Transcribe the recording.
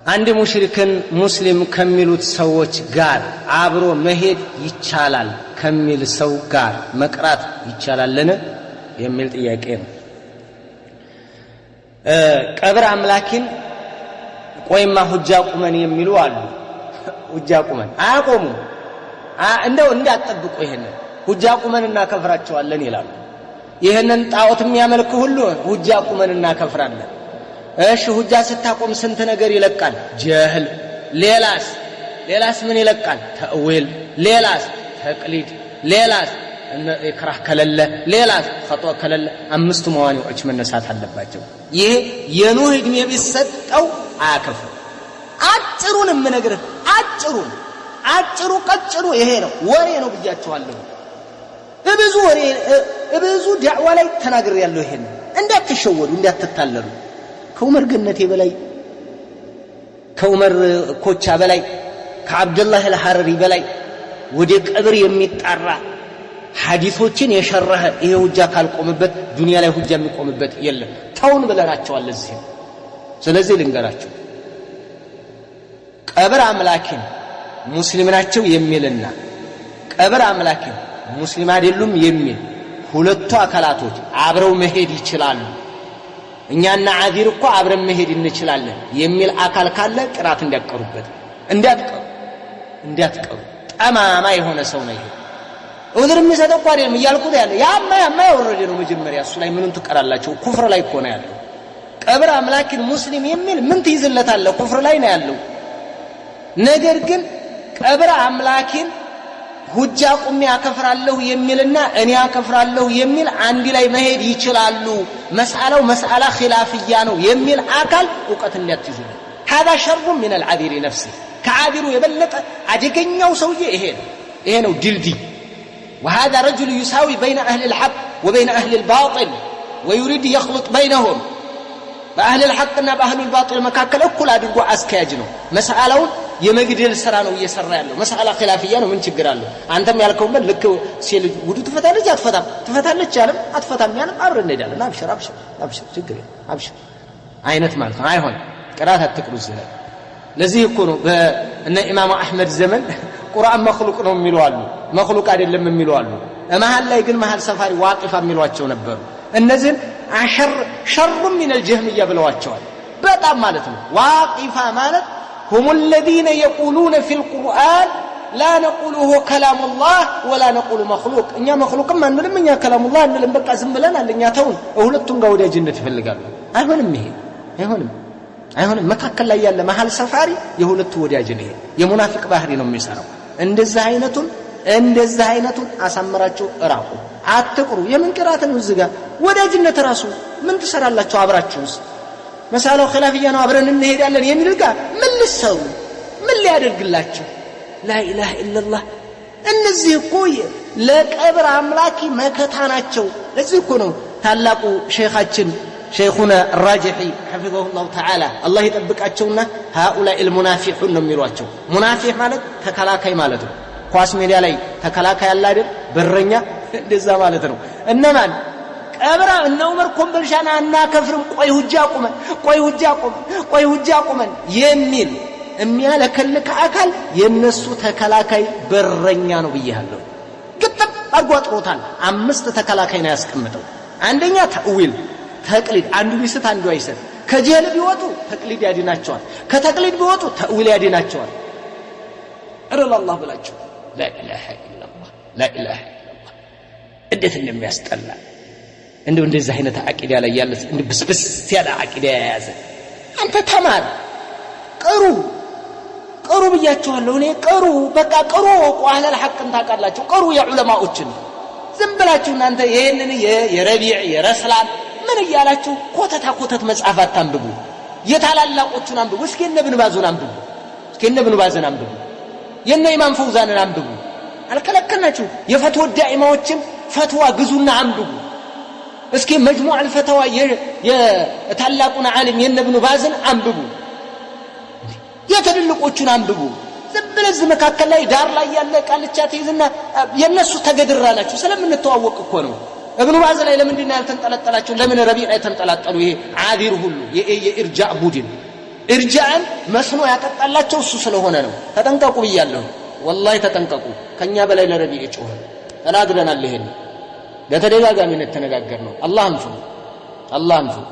አንድ ሙሽሪክን ሙስሊም ከሚሉት ሰዎች ጋር አብሮ መሄድ ይቻላል ከሚል ሰው ጋር መቅራት ይቻላልን የሚል ጥያቄ ነው። ቀብር አምላኪን ቆይማ ሁጃ ቁመን የሚሉ አሉ። ሁጃ ቁመን አያቆሙም። እንደው እንዳትጠብቁ፣ ይሄንን ሁጃ ቁመን እናከፍራቸዋለን ይላሉ። ይህንን ጣዖት የሚያመልክ ሁሉ ሁጃ ቁመን እናከፍራለን። እሺ፣ ሁጃ ስታቆም ስንት ነገር ይለቃል። ጀህል፣ ሌላስ ምን ይለቃል? ተእዊል፣ ሌላስ ተቅሊድ፣ ሌላስ ኢክራህ ከሌለ፣ ሌላስ ኸጦ ከሌለ፣ አምስቱ መዋኒዎች መነሳት አለባቸው። ይሄ የኑህ ዕድሜ ቢሰጠው አያከፍርም። አጭሩን የምነግርህ፣ አጭሩን፣ አጭሩ ቀጭኑ ይሄ ነው። ወሬ ነው ብያቸዋለሁ። ብዙ ወሬ፣ ብዙ ዳዕዋ ላይ ተናግሬያለሁ። ይሄን እንዳትሸወዱ፣ እንዳትታለሉ። ከዑመር ገነቴ በላይ፣ ከዑመር ኮቻ በላይ፣ ከአብደላህ አልሐረሪ በላይ ወደ ቀብር የሚጣራ ሐዲሶችን የሸረኸ ይሄ ሁጃ ካልቆምበት ዱንያ ላይ ሁጃ የሚቆምበት የለም። ተውን ብለናቸዋል። ለዚህ ስለዚህ ልንገራቸው፣ ቀብር አምላኪን ሙስሊም ናቸው የሚልና ቀብር አምላኪን ሙስሊም አይደሉም የሚል ሁለቱ አካላቶች አብረው መሄድ ይችላሉ። እኛና ዓዚር እኮ አብረን መሄድ እንችላለን የሚል አካል ካለ ቅራት እንዲያቀሩበት፣ እንዳትቀሩ፣ እንዳትቀሩ። ጠማማ የሆነ ሰው ነው ይሄ። ዑዝር የሚሰጠው እኮ አይደለም እያልኩት ያለ፣ ያማ የወረደ ነው። መጀመሪያ እሱ ላይ ምኑን ትቀራላቸው? ኩፍር ላይ እኮ ነው ያለው። ቀብር አምላኪን ሙስሊም የሚል ምን ትይዝለታለህ? ኩፍር ላይ ነው ያለው። ነገር ግን ቀብር አምላኪን ሁጃ ቁሜ አከፍራለሁ የሚልና እኔ አከፍራለሁ የሚል አንድ ላይ መሄድ ይችላሉ። መስአላው መስአላ ኺላፍያ ነው የሚል አካል እውቀት እንዳትይዙለት። هذا شر من العذير نفسه፣ ከዓዚሩ የበለጠ አደገኛው ሰውዬ ይሄ ነው። ይሄ ነው ድልድይ። وهذا رجل يساوي بين أهل الحق وبين أهل الباطل ويريد يخلط بينهم። በአህል الحقና በአህሉ الباطل መካከል እኩል አድርጎ አስኪያጅ ነው። መስአላውን የመግደል ስራ ነው እየሰራ ያለው። መስአላ ኺላፍያ ነው። ምን ችግር አለው? አንተም ያልከውበት ልክ ሴት ልጅ ውዱ ትፈታለች አትፈታም፣ ትፈታለች ያለም አትፈታም ያለም አብረን እንሄዳለን። አብሽር፣ አብሽር፣ አብሽር፣ ችግር የለም አብሽር አይነት ማለት ነው። አይሆንም። ቅራት አትቅሩ እዚህ ላይ። ለዚህ እኮ ነው በእነ ኢማሙ አሕመድ ዘመን ቁርአን መክሉቅ ነው የሚሉ አሉ፣ መክሉቅ አይደለም የሚሉ አሉ። መሀል ላይ ግን መሀል ሰፋሪ ዋቂፋ የሚሏቸው ነበሩ። እነዚህን አሸር شر من الجهمية ብለዋቸዋል። በጣም ማለት ነው። ዋቂፋ ማለት هم الذين يقولون في القرآن لا نقول هو كلام الله ولا نقول مخلوق፣ እኛ መክሉቅም አንልም፣ እኛ كلام الله አንልም። በቃ ዝም ብለናል። እኛ ተውን። ሁለቱም ጋር ወዳጅነት ይፈልጋሉ። አይሆንም፣ ይሄ አይሆንም፣ አይሆንም። መካከል ላይ ያለ መሀል ሰፋሪ የሁለቱ ወዳጅ ነው። ይሄ የሙናፊቅ ባህሪ ነው የሚሰራው። እንደዚህ አይነቱን አሳምራችሁ እራቁ፣ አትቅሩ። የምን ቅራት ነው እዚህ ጋር? ወዳጅነት ራሱ ምን ትሰራላችሁ አብራችሁስ? መሳላው ኺላፍያ ነው፣ አብረን እንሄዳለን የሚል ጋር ምን ልትሰሩ? ምን ሊያደርግላችሁ? لا إله إلا الله። እነዚህ እኮ ለቀብር አምላኪ መከታ ናቸው። ለዚህ እኮ ነው ታላቁ ሼኻችን ሸይኹና ራጅሒ حفظه الله تعالى፣ አላህ ይጠብቃቸውና፣ هؤلاء المنافحون ነው የሚሏቸው። ሙናፊሕ ማለት ተከላካይ ማለት ነው። ኳስ ሜዳ ላይ ተከላካይ አለ አይደል? በረኛ፣ እንደዛ ማለት ነው። እነማን? ቀብራ እነ ዑመር ኮምበልሻን አናከፍርም፣ ቆይ ሁጃ ቁመን፣ ቆይ ሁጃ ቁመን፣ ቆይ ሁጃ ቁመን የሚል የሚያለከልክ አካል የነሱ ተከላካይ በረኛ ነው ብያለሁ። ግጥም አድርጎ አጥሮታል። አምስት ተከላካይ ነው ያስቀምጠው። አንደኛ ተእዊል፣ ተቅሊድ፣ አንዱ ቢስት አንዱ አይሰት። ከጀህል ቢወጡ ተቅሊድ ያድናቸዋል። ከተቅሊድ ቢወጡ ተእዊል ያድናቸዋል። እረ ለአላህ ብላችሁ፣ لا إله إلا الله፣ لا إله إلا الله። እንዴት እንደሚያስጠላ! እንደው እንደዚህ አይነት አቂዳ ላይ ያለ፣ እንደ ብስብስ ያለ አቂዳ የያዘ፣ አንተ ተማር፣ ቅሩ፣ ቅሩ ብያችኋለሁ። እኔ ቅሩ፣ በቃ ቅሩ፣ ወቁ አህለል ሐቅን ታውቃላችሁ። ቅሩ የዑለማዎችን። ዝም ብላችሁ እናንተ ይህንን የረቢዕ የረስላን ምን እያላችሁ ኮተታ ኮተት መጽሐፍ አታንብቡ። የታላላቆቹን አንብቡ። እስኪ የነ ብን ባዙን አንብቡ። እስኪ የነ ብን ባዝን አንብቡ። የነ ኢማም ፈውዛንን አንብቡ። አልከለከልናችሁ። የፈትወ ዳኢማዎችን ፈትዋ ግዙና አንብቡ። እስኪ መጅሙዕ አልፈተዋ የታላቁን ዓሊም የነ ብኑ ባዝን አንብቡ። የትልልቆቹን አንብቡ። ዝም ብለህ እዚህ መካከል ላይ ዳር ላይ ያለ ቃልቻ ትይዝና የእነሱ ተገድራ ናችሁ። ስለምንተዋወቅ እኮ ነው። እብኑ ባዝ ላይ ለምንድን ነው ያልተንጠለጠላቸው? ለምን ረቢዕ ላይ ተንጠላጠሉ? ይሄ ዓዚር ሁሉ የኢርጃእ ቡድን እርጃን መስኖ ያጠጣላቸው እሱ ስለሆነ ነው። ተጠንቀቁ ብያለሁ። ወላሂ ተጠንቀቁ። ከኛ በላይ ለረቢዕ ጮኸ ተናግረናል። ይሄን በተደጋጋሚነት ተነጋገር ነው። አላህን ፍሩ፣ አላህን ፍሩ።